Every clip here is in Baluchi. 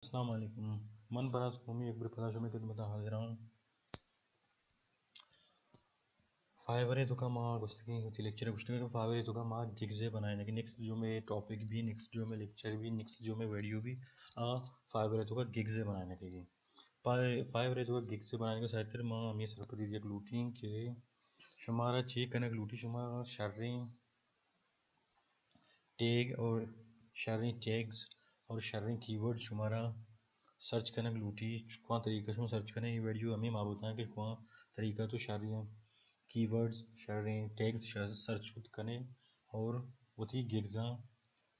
السلام علیکم، من براس قومی اکبر پدا شمئے خدمت ءَ حاضر آں۔ فائیور ءِ توکا ما گوستگیں وتی لیکچر ءَ گوشتگ کہ فائیور ءِ توکا ما گگز ءِ بنائینگ، نیکسٹ جو مئے ٹاپک بی، نیکسٹ جو مئے لیکچر بی، نیکسٹ جو مئے ویڈیو بی، آ فائیور ءِ توکا گگز ءِ بنائینگ ءَ۔ فائیور ءِ توکا گگز ءِ بنائینگ ءَ سرتر ما ہمے سرپدی دیگ لوٹیں کہ شمارا چے کنگ لوٹی، شما شریں ٹیگ اور شریں ٹیگز اور شریں کی ورڈ شمارا سرچ کنگ لوٹی، کواں طریقہ شما سرچ کنے، اے ویڈیو ہمے ما بوتاں کہ کواں طریقہ تو شریں کی ورڈز، شریں ٹیگز شر-، سرچ کت کنے اور وتی گگزاں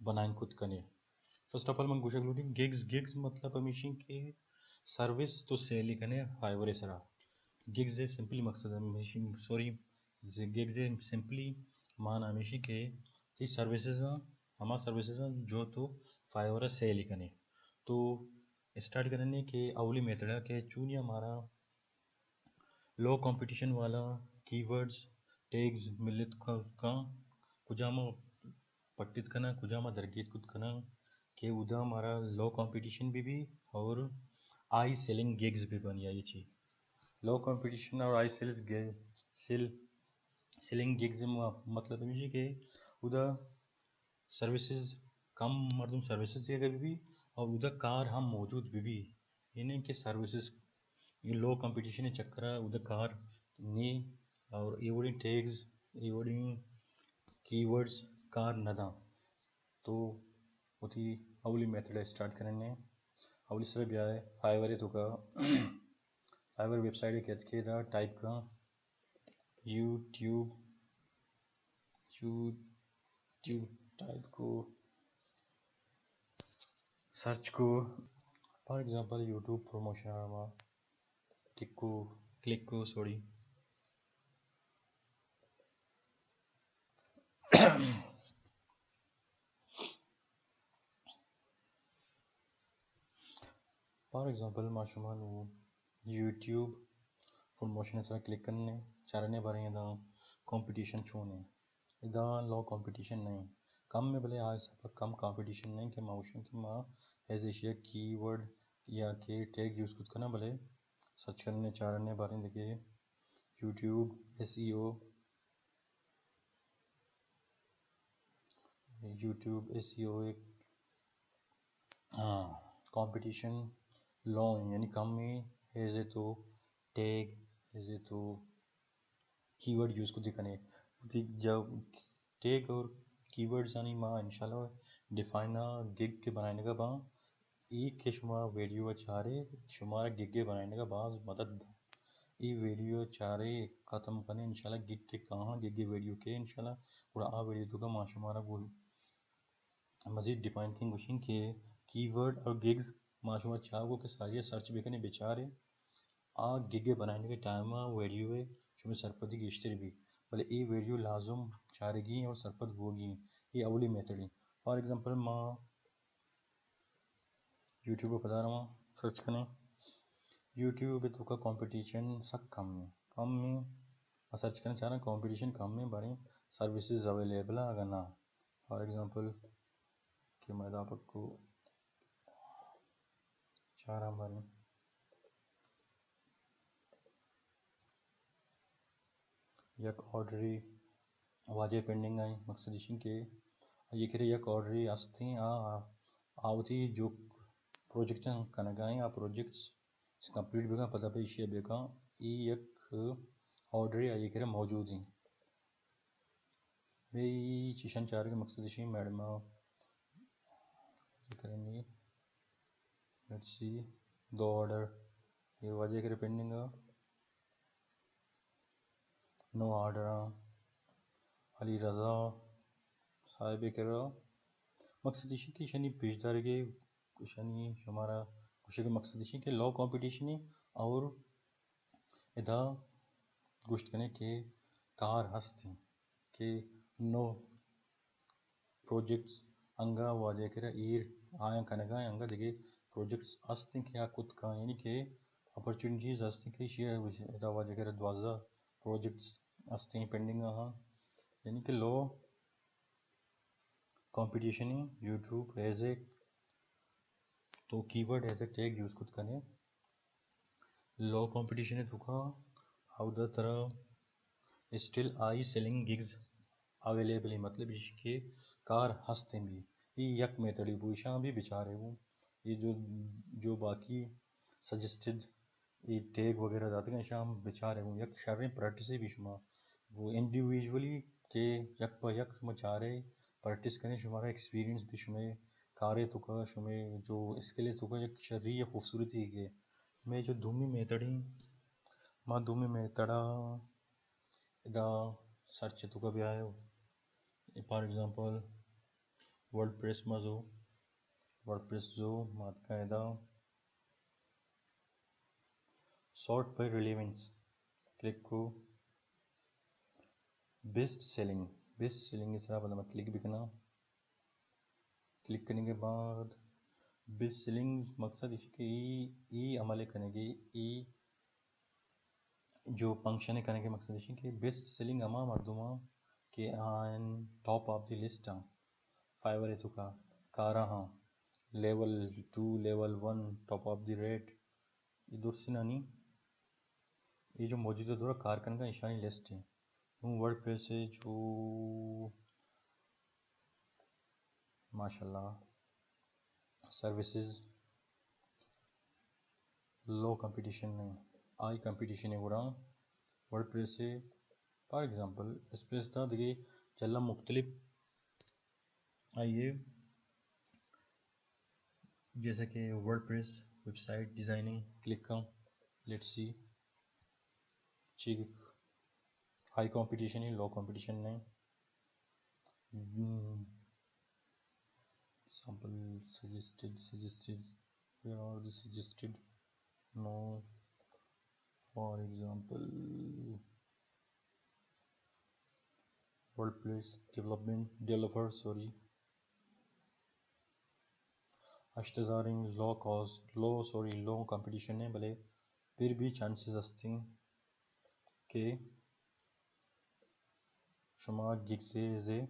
بنائیں کت کنے۔ فرسٹ آف آل من گوشگ لوٹیں گگز، گگز مطلب ہمیشی کہ سروس تو سیل کنے فائیور ءِ سرا۔ گگز ءِ سمپلی مقصد ہمیشی، سوری، گگز ءِ سمپلی معنی ہمیشی کہ تئی سروسز آں، ہما سروسز آں جو تو فائیور ءَ سیل کنے۔ تو اسٹارٹ کننے کہ اولی میتھڈ ءَ کہ چونیا مارا لو کمپٹیشن والا کی ورڈز، ٹیگز ملت ک-، کاں، کجام ءَ پٹت کناں، کجام ءَ درگیت کت کناں کہ اودا مارا لو کمپٹیشن بہ بی اور ہائی سیلنگ گگز بہ بنی۔ آئی چی لو کمپٹیشن اور ہائی سیلز گ-، سیل-، سیلنگ گگز ءِ م-، مطلب ہمیشی کہ اودا سروسز، کم مردم سروسز دیگ ءَ بہ بی اور اودا کار ہم موجود بہ بی۔ یعنی کہ سروسز، اے لو کمپٹیشن ءِ چکر ءَ اودا کار نی اور اے وڑیں ٹیگز، اے وڑیں کی ورڈز کار نہ داں۔ تو وتی اولی میتھڈ ءَ اسٹارٹ کننے۔ اولی سر بیائے فائیور ءِ توکا، فائیور ویب سائٹ ءَ کہ اتکے دا ٹائپ کن یوٹیوب، یوٹیوب ٹائپ کو، سرچ کو، فار ایگزامپل یوٹیوب پروموشن ءَ ما ٹک کو، کلک کو، سوری۔ فار ایگزامپل ما شما نوں یوٹیوب پروموشن ءِ سرا کلک کننے، چارنے باریں ادا کمپٹیشن چون ایں۔ ادا لو کمپٹیشن نہ ایں، کم ایں، بلے آ حساب ءَ کم کمپٹیشن نہ ایں کہ ما گوشیں کہ ما ایز ایشی ءَ کی ورڈ یا کہ ٹیگ یوز کت کناں، بلے سرچ کننے، چارنے باریں دگہ یوٹیوب ایس ای او، یوٹیوب ایس ای او ایک، ہاں، کمپٹیشن لو ایں، یعنی کم ایں، ایز اے تو ٹیگ، ایز اے تو کی ورڈ یوز کت کنے۔ وتی جا-، ٹیگ اور کی ورڈز آنی ما انشاءاللہ ڈیفائن ءَ گگ ءِ بنائینگ ءَ باں۔ اے کہ شما ویڈیو ءَ چارے، شمارا گگ ءِ بنائینگ ءَ باز مدد داں۔ اے ویڈیو ءَ چارے، ختم کنے، انشاءاللہ گگ ءَ کاہاں، گگ ءِ ویڈیو کہ انشاءاللہ گڑا آ ویڈیو ءِ توکا ما شمارا گوں مزید ڈیفائن کنیں، گوشیں کہ کی ورڈ اور گگز ما شما چاہو کہ ساری سرچ بکنے، بچارے۔ آ گگ ءِ بنائینگ ءِ ٹائم ءَ ویڈیو ءِ شمئے سرپدی گیشتر بی، بلے اے ویڈیو لازم چارگی اور سرپد بوگی۔ اے اولی میتھڈ ایں۔ فار ایگزامپل ما یوٹیوب ءَ پدا رواں، سرچ کنیں۔ یوٹیوب ءِ توکا کمپٹیشن سک کم ایں، کم ایں۔ ما سرچ کنیں، چاراں کمپٹیشن کم ایں، باریں سروسز اویلیبل ایں اگاں نہ۔ فار ایگزامپل کہ ما ادا پکو چاراں باریں یک آرڈرے واجہ پینڈنگ ایں، مقصد ایش ایں کہ آئی کرا یک آرڈرے ہستیں، آ، آ، آ وتی جو پروجیکٹ کنگا ایں، آ پروجیکٹس کمپلیٹ بکن، پدا پہ ایشی بکن، اے یک آرڈرے آئی کرا موجود ایں۔ بے چیشاں چارگ ءِ مقصد ایش ایں، میڈم ءَ کریں گے، لیٹس سی، دو آرڈر، اے واجہ کرا پینڈنگ ءَ، نو آرڈر آں، علی رضا صاحب کرا۔ مقصد ایش ایں کہ ایشانی پیش دارگ ءَ، ایشانی شمارا گوشگ ءِ مقصد ایش ایں کہ لو کمپٹیشن ایں اور ادا گوشت کنے کہ کار ہست ایں کہ نو پروجیکٹس انگا واجہ کرا ایر آیاں کنگا ایں، انگا دگہ پروجیکٹس ہست ایں کہ آ کت کن، یعنی کہ اپرچونیٹیز ہست ایں کہ ایشی ادا واجہ کرا دوازدہ پروجیکٹس ہست ایں پینڈنگ آہاں، یعنی کہ لو کمپٹیشن ایں یوٹیوب ایز اے تو keyword as a tag use کت کنے۔ لو کمپٹیشن ءِ توکا اودا ترا still high selling gigs available ہیں، مطلب ایش کہ کار ہستیں بھی۔ یہ یک میتھڈی بو، ایشاں بھی بچارے بو۔ یہ جو، جو باقی سجسٹڈ یہ ٹیگ وغیرہ داتگاں، ایشاں ہم بچارے بو۔ یک شریں پریکٹسے بھی شما وہ انڈیویجولی کہ یک پہ یک شما چارے پریکٹس کنے، شمارا ایکسپیرینس بھی شمے کارے توکا، شمے جو اسکلے توکا یک شری یا خوبصورتی کے۔ میں جو دومی میتھڈ ہیں، ما دومی میتھڈا ادا سرچ توکا بھی آئے ہو۔ فار ایگزامپل، ورڈ پریس ما زو، ورڈ پریس زو، ماتکا ادا سارٹ بائی ریلیونس کلک کو، بیسٹ سیلنگ، بیسٹ سیلنگ اس طرح پتہ میں کلک بھی کرنا۔ کلک کرنے کے بعد بیسٹ سیلنگ مقصد ہے کہ ای، ای عمل کرنے کے، ای جو فنکشن ہے کرنے کے مقصد ہے کہ بیسٹ سیلنگ ہما مردم کہ on top of the list ہاں، فائیور ہے توکا کارا ہاں، level two, level one, top of the rate, یہ درسنانی، یہ جو موجودہ دور کار کرنے کا ایشانی لسٹ ہے۔ ہوں ورڈ پریس ہے جو ماشاءاللہ سروسز لو کمپٹیشن نہیں، ہائی کمپٹیشن ہے گڑا ورڈ پریس ہے۔ فار ایگزامپل، اسپیس تھا دیکھیے جلا مختلف آئیے، جیسے کہ WordPress website designing click کروں، let's see check, high competition ہے، لو کمپٹیشن نہیں۔ Sample suggested, suggested, where are the suggested now, for example WordPress development, developer sorry, ہشت ہزار low cost, low sorry low competition ہے، بلے پھر بھی چانسز ہستیں کہ شما گگزے زے،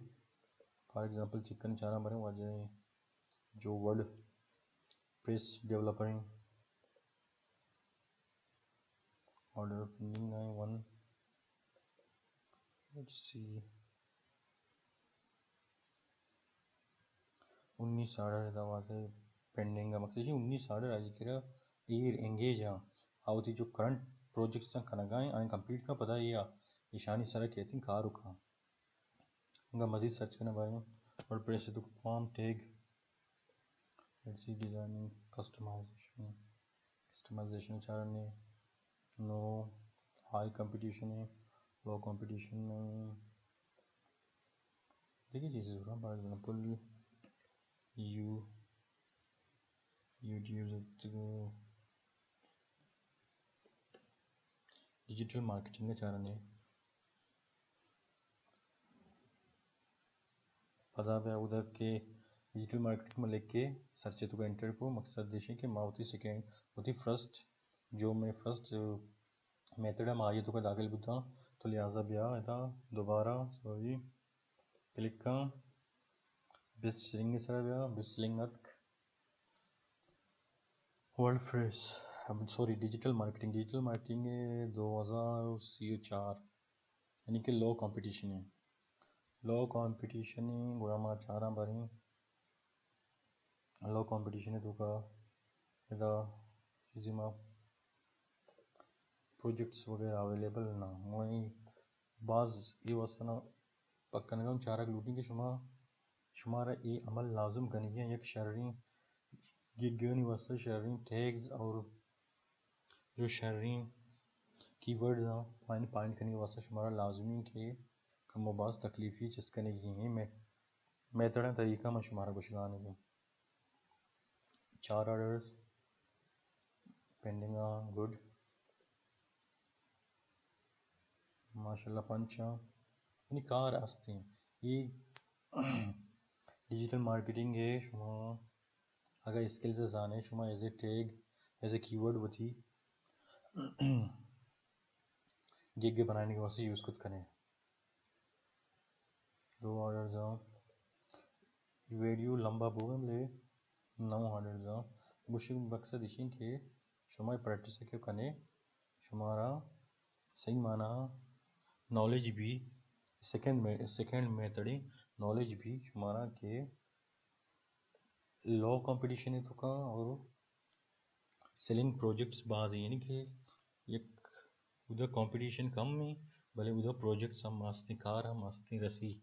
فار ایگزامپل چکن چارا بریں واجہ جو ورڈ پریس ڈیولپر ہیں، آرڈر پینڈنگ ہے ون، لیٹس سی، انیس آرڈر دا واجہ پینڈنگ ہے، مقصد جی انیس آرڈر آئی کرا ایر انگیج ہیں، آوتی جو کرنٹ پروجیکٹس ہیں کنگا ہیں آئیں کمپلیٹ کا پدا یہ ایشانی سرا کہتی کار رکھا۔ انگا مزید سرچ کرنا بارے میں ورڈ پریس تو form tag, let's see designing, customization, customization چارنے نو، ہائی کمپٹیشن ہے، لو کمپٹیشن نہیں۔ دیکھیے چیزیں ضرور، for example you YouTube digital marketing چارنے۔ پدا بیا اودا کہ ڈیجیٹل مارکیٹنگ میں لکھ کے سرچ تو انٹر کو، مقصد دیشے کہ ما وتی سیکنڈ، وتی فرسٹ، جو میں فرسٹ میتھڈ ہے ما آئی تو کا داخل بوتا، تو لہذا بیا ادا دوبارہ سوری کلک کا، بیسٹ سیلنگ سر بیا، بیسٹ سیلنگ اتک۔ WordPress, sorry, digital marketing, digital marketing دو ہزار سی و چار، یعنی کہ لو کمپٹیشن ہے۔ لو کمپٹیشن ہے، گڑا ما چاراں باریں لو کمپٹیشن ہے تو کا ادا چیزی ما پروجیکٹس وغیرہ اویلیبل نہ ہوئیں۔ باز یہ واسطہ نہ پکنگا چارگ لوٹیں کہ شما، شمارا اے عمل لازم کنگی ہیں، یک شریں گگانی واسطہ شریں ٹیگز اور جو شریں کی ورڈز ہیں، آئین پائنٹ کنگی واسطہ شمارا لازمی کہ کم و باز تکلیفی چست کنگی ہیں۔ میں، میتھڈ طریقہ میں شمارا گوشگانے دوں۔ چار آرڈرز پینڈنگ آں، گڈ۔ ماشاءاللہ پنچ آں۔ یعنی کار ہستیں۔ یہ ڈیجیٹل مارکیٹنگ ہے، شما اگر اسکلز زانے، شما as a tag, as a کی ورڈ وتی گگ بنانے کے واسطے یوز کت کنے۔ دو آرڈرز آں۔ ویڈیو لمبا بوگا بلے نو آرڈرز آں۔ گوشگ مقصد ایشیں کہ شما پریکٹس کہ کنے، شمارا صحیح معنی نالج بی، سیکنڈ میں، سیکنڈ میتھڈ نالج بی شمارا کہ لو کمپٹیشن ہے تو کا اور سیلنگ پروجیکٹس باز ہیں، یعنی کہ یک ادھر کمپٹیشن کم ہے، بلے ادھر پروجیکٹس ہم ہستی، کار ہم ہستی رسی۔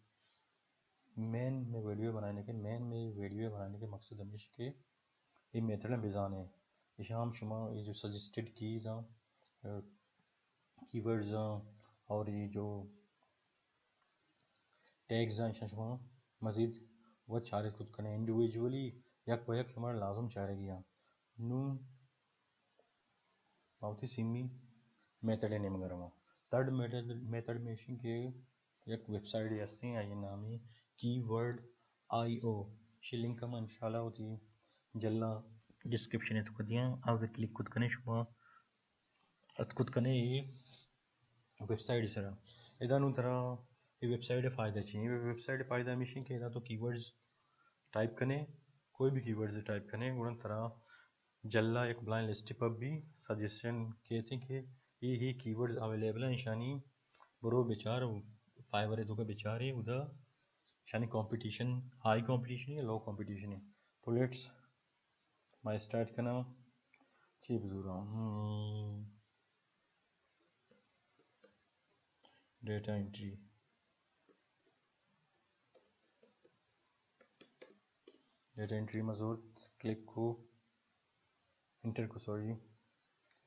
مین میں ویڈیو بنانے کے، مین میں ویڈیو بنانے کے مقصد ہمیش کہ یہ میتھڈ بزانے، ایشاں ہم شما یہ جو سجیسٹڈ کیز ہیں، کی ورڈز ہیں اور یہ جو ٹیگز ہیں، ایشاں شما مزید و چارے کت کنے انڈیویجولی، یک بہ یک شما لازم چارے گیا۔ نوں ما وتی سیمی میتھڈ ءِ نیمگ ءَ رواں۔ تھرڈ میتھڈ، میتھڈ میں ایشیں کہ یک ویب سائٹ ہستیں، آئی نامی کی ورڈ آئی او۔ شی لنک ہم انشاءاللہ وتی جلا ڈسکرپشن ءِ توکا دیاں، آ کلک کت کنے شما اتکت کنے اے ویب سائٹ سرا۔ ادا نوں ترا اے ویب سائٹ ءِ فائدہ چی؟ اے ویب سائٹ ءِ فائدہ ہمیشیں کہ ادا تو کی ورڈز ٹائپ کنے، کوئی بھی کی ورڈز ٹائپ کنے، گڑا ترا جلا یک بلائیں لسٹ پر بھی سجیشن کیت کہ اے، اے کی ورڈز اویلیبل ہیں، ایشانی برو بچار، فائیور ءِ توکا بچارے، ادا ایشانی کمپٹیشن، ہائی کمپٹیشن یا لو کمپٹیشن ہے۔ تو لیٹس ما اسٹارٹ کناں، چی بزوراں؟ ہم، ڈیٹا انٹری۔ ڈیٹا انٹری ما زور کلک کو، انٹر کو، سوری،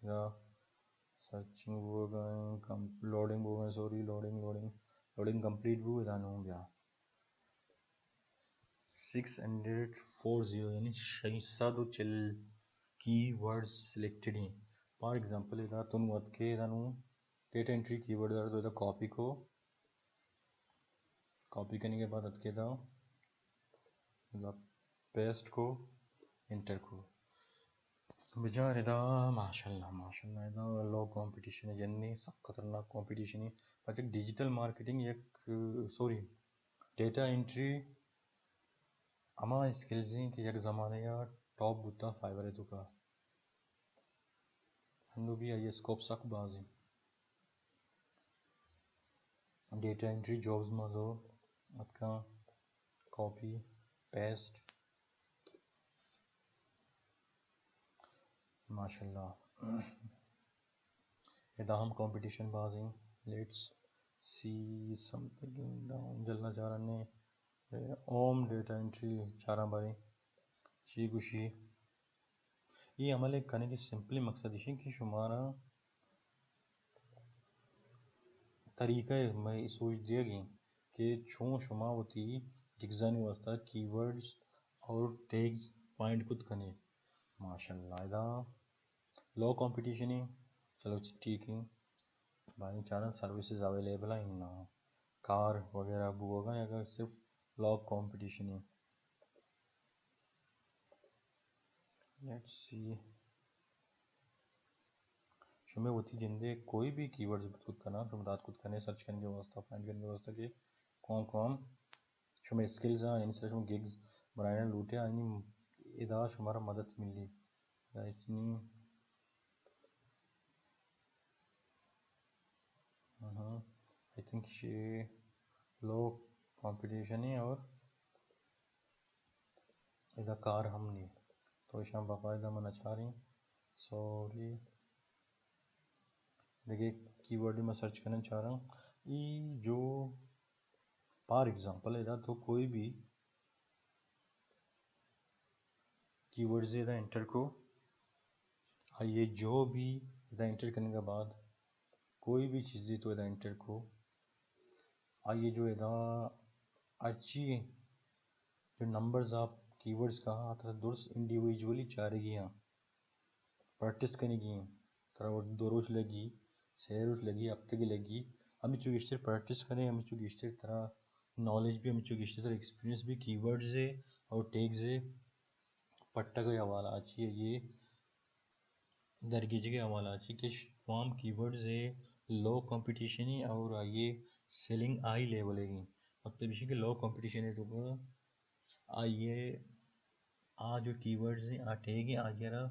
یا سرچنگ بوگ ءَ، کم-، لوڈنگ بوگ ءَ، sorry, loading, loading, loading complete بو، ادا نوں بیا۔ سکس ہنڈریڈ فور زیرو، یعنی شش سد و چل کی ورڈز سلیکٹڈ ہیں۔ فار ایگزامپل، ادا تو نوں اتکے، ادا نوں ڈیٹا انٹری کی ورڈ دار تو ادا کاپی کو، کاپی کرنے کے بعد اتکے ادا، ادا پیسٹ کو، انٹر کو۔ بچار ادا، ماشاءاللہ، ماشاءاللہ، ادا لو کمپٹیشن ہے، یعنی سخت خطرناک کمپٹیشن ہے۔ پچھے ڈیجیٹل مارکیٹنگ یک، سوری، ڈیٹا انٹری ہما اسکلز ہیں کہ یک زمانے یا ٹاپ بوتا فائیور ءِ توکا۔ انوں بھی آئی اسکوپ سک باز ہیں۔ ڈیٹا انٹری جابز ما زور اتکاں، کاپی، پیسٹ۔ ماشاءاللہ۔ ادا ہم کمپٹیشن باز ہیں۔ Let's see something down۔ جلنا چارنے۔ اوم ڈیٹا انٹری چاراں باریں۔ چی گوشی؟ اے عمل ءِ کنگ ءِ سمپلی مقصد ایش انت کہ شمارا طریقہ ءَ مئے سوج دیگ انت کہ چون شما وتی گگزانی واسطہ کی ورڈز اور ٹیگز فائنڈ کت کنے۔ ماشاءاللہ، ادا لو کمپٹیشن ہے، چلو ٹھیک ہے۔ باریں چاراں سروسز اویلیبل ہیں نا، کار وغیرہ بوگا، اگر صرف لو کمپٹیشن ہے۔ Let's see۔ شمے وتی جندے کوئی بھی کی ورڈز بوت کت کناں، شما دات کت کنے سرچ کنگے واسطہ، فائنڈ کنگے واسطہ کہ کون کون شمے اسکلز ہیں، یعنی سر شما گگز بنائنا لوٹے، یعنی ادا شمارا مدد ملی۔ ادا اتنی، ہاں، I think یہ لو کمپٹیشن ہے اور ادا کار ہم نہیں، تو ایشاں باقاعدہ من اچاریں۔ سوری، دیگہ کی ورڈ میں سرچ کرنا چاہ رہا ہوں۔ ای جو، فار ایگزامپل، ادا تو کوئی بھی کی ورڈز ادا انٹر کو، آئیے جو بھی ادا انٹر کرنے کے بعد کوئی بھی چیزیں تو ادا انٹر کو، آئیے جو ادا ہرچی جو نمبرز آپ کی ورڈز کہاں آتا درست انڈیویجولی چارگی ہاں، پریکٹس کنگی ہاں۔ ترا وت دو روچ لگی، سے روچ لگی، ہفتگے لگی، ہمینچو گیشتر پریکٹس کنے، ہمینچو گیشتر ترا نالج بی، ہمینچو گیشتر ترا ایکسپیرینس بی کی ورڈز ہے اور ٹیگز ہے۔ پٹگ ءِ حوالہ چی ہے، یہ درگیجگ ءِ حوالہ چی کہ فارم کی ورڈز ہے، لو کمپٹیشن ہے اور آئیے سیلنگ ہائی لیول ہے۔ مطلب یہ کہ لو کمپٹیشن ہے تو آئیے آ جو کی ورڈز ہیں، آ ٹیگ ہیں، آئی ءَ را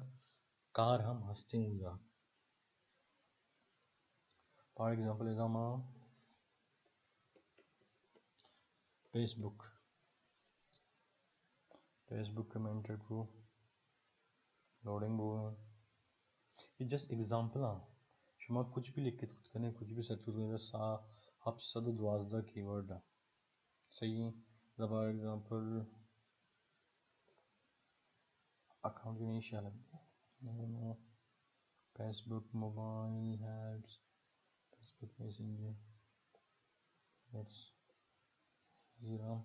کار ہم ہستیں اودا۔ فار ایگزامپل ادا ما فیس بک، فیس بک کہ میں انٹر کو، لوڈنگ بو۔ یہ جسٹ ایگزامپل ہاں، شما کچھ بھی لکھت کت کنے، کچھ بھی سرچ کت کنے، سا ہفت سد و دوازدہ کی ورڈ ہے۔ صحیح۔ فار ایگزامپل اکاؤنٹ کی نہیں شاید، Facebook mobile apps, Facebook messenger, let's zero.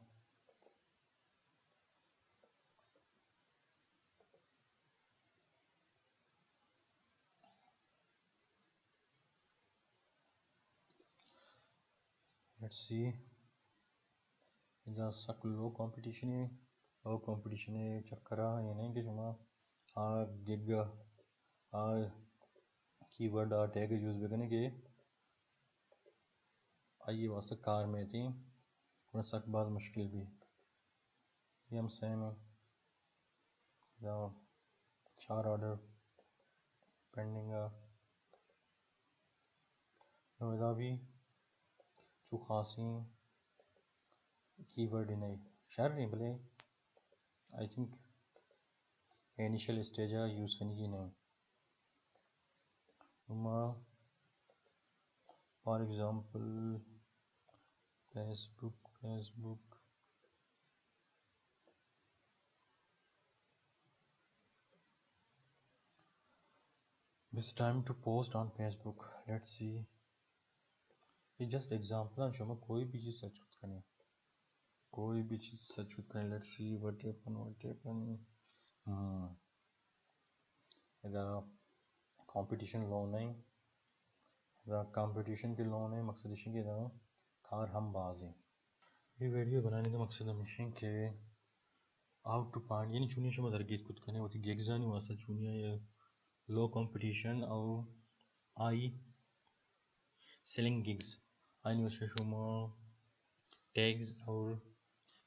Let's see, ادا سک لو کمپٹیشن ہے، لو کمپٹیشن ہے چکر ہے، یہ نہیں کہ شما آ گگ آ کی ورڈ آ ٹیگ یوز بکنے کہ آئی واسطہ کار میں تھی، گڑا سک باز مشکل بھی۔ یہ ہم سیم ہے۔ ادا چار آرڈر پینڈنگ آ۔ نو ادا بھی چو خاصیں کی ورڈ نہیں، شر نہیں، بلے آئی تھنک انیشل اسٹیج آ یوز کنگی نہیں۔ ما for example Facebook, Facebook, this time to post on Facebook, let's see۔ یہ جسٹ ایگزامپل ہیں، شما کوئی بھی چیز سرچ کت کنے، کوئی بھی چیز سرچ کت کنے، let's see, what happen, what happen. ہاں، ادا کمپٹیشن لو نہیں، ادا کمپٹیشن کے لو نہیں، مقصد اش کہ ادا کار ہم باز ہیں۔ یہ ویڈیو بنانے کا مقصد ہمیش ہے کہ ہاؤ ٹو فائنڈ، یعنی چونی شما درگیت کت کنے، وتی گگزانی واسطہ چونی ہے، لو کمپٹیشن اور آئی سیلنگ گگز، آئی واسطہ شما ٹیگز اور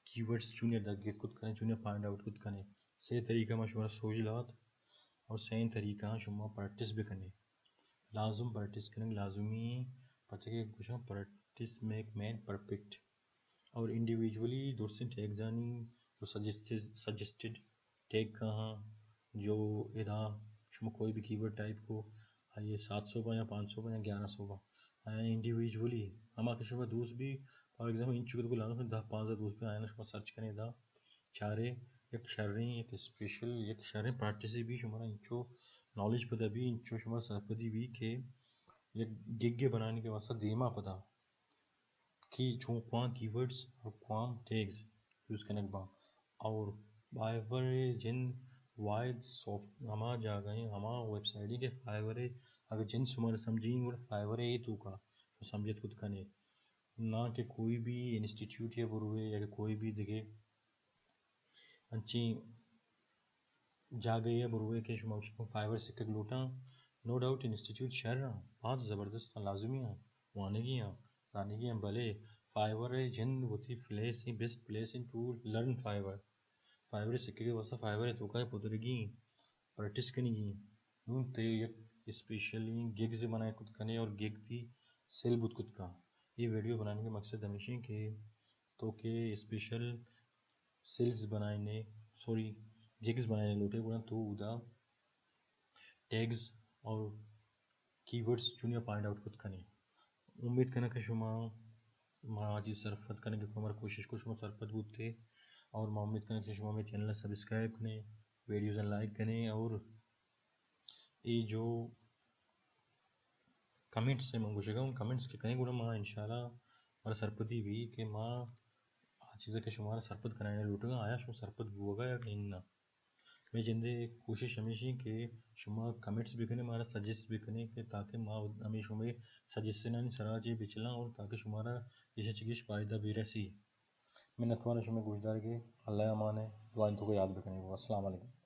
کی ورڈز چونی درگیت کت کنے، چونی فائنڈ آؤٹ کت کنے۔ سے طریقہ ما شما سوج لات اور سین طریقہ شما پریکٹس بکنے۔ لازم پریکٹس کنگ لازمی ہیں، پرچہ کہ گوشاں پریکٹس میک مین پرفیکٹ۔ اور انڈیویجولی درستیں ٹیگزانی جو سجسٹڈ، سجسٹڈ ٹیگ کہاں، جو ادا شما کوئی بھی کی ورڈ ٹائپ کو، آئیے سات سو با یا پانچ سو با یا گیارہ سو با، آیا انڈیویجولی ہما کہ شما دوست بھی، فار ایگزامپل انچو کہ لازم دہ پانزدہ دوست بھی آیا شما سرچ کنے ادا چارے یک شریں، یک اسپیشل، یک شریں پریکٹسے بھی شمارا انچو نالج پدا بھی، انچو شمارا سرپدی بھی کہ یک گگے بنانے کے واسطہ دیما پدا کہ چون کواں کی ورڈز اور کواں ٹیگز یوز کنگ باں۔ اور فائیور جند واحد سافٹ ہما جاگہ ہیں، ہما ویب سائٹ ہیں کہ فائیور اگر جند شمارا سمجھی گڑا فائیور ہے تو کا تو سمجھت کت کنے، نہ کہ کوئی بھی انسٹیٹیوٹ یا بروے یا کہ کوئی بھی دگے انچیں جاگہے ءَ بروئے کہ شما گوشت فائیور سکگ لوٹاں، نو ڈاؤٹ انسٹیٹیوٹ شر آں، باز زبردست آں، لازمی آں، وانگی آں، زانگی آں، بلے فائیور ءِ جند وتی پلیس ایں، بیسٹ پلیس ایں ٹو لرن فائیور۔ فائیور ءِ سکگ ءِ واستہ فائیور ءِ توکا پترگی ایں، پریکٹس کنگی ایں۔ نوں تئی یک اسپیشلی گگز بنائے کت کنے اور گگ تئی سیل بوت کت کاں۔ اے ویڈیو بنانے کا مقصد ہمیش ایں کہ تو کہ اسپیشل سیلز بنائینے، سوری، گگز بنائینے لوٹے، گڑا تو اودا ٹیگز اور کی ورڈز چونیا فائنڈ آؤٹ کت کنے۔ امید کناں کہ شما ما چیز سرپد کنگ ءِ ہمارا کوشش کو، شما سرپد بوتے، اور ما امید کناں کہ شما میرے چینل ءَ سبسکرائب کنے، ویڈیوز لائک کنے، اور اے جو کمنٹس ءَ من گوشگا اوں، کمنٹس کہ کنیں گڑا ما انشاءاللہ مارا سرپدی بی کہ ما آ چیزا کہ شمارا سرپد کنائینگ لوٹگا آیا شما سرپد بوگا یا کہ نہ۔ مئے جندے کوشش ہمیش ایں کہ شما کمنٹس بکنے، مارا سجیسٹ بکنے کہ تاکہ ما ہمے شمے سجیشنانی سرا چے بچلاں اور تاکہ شمارا گیشا چہ گیش فائدہ برسی۔ منتوار شمے گوشدارگے، اللہ امان ہے، دعائیں تو کو یاد بکنے۔ السلام علیکم۔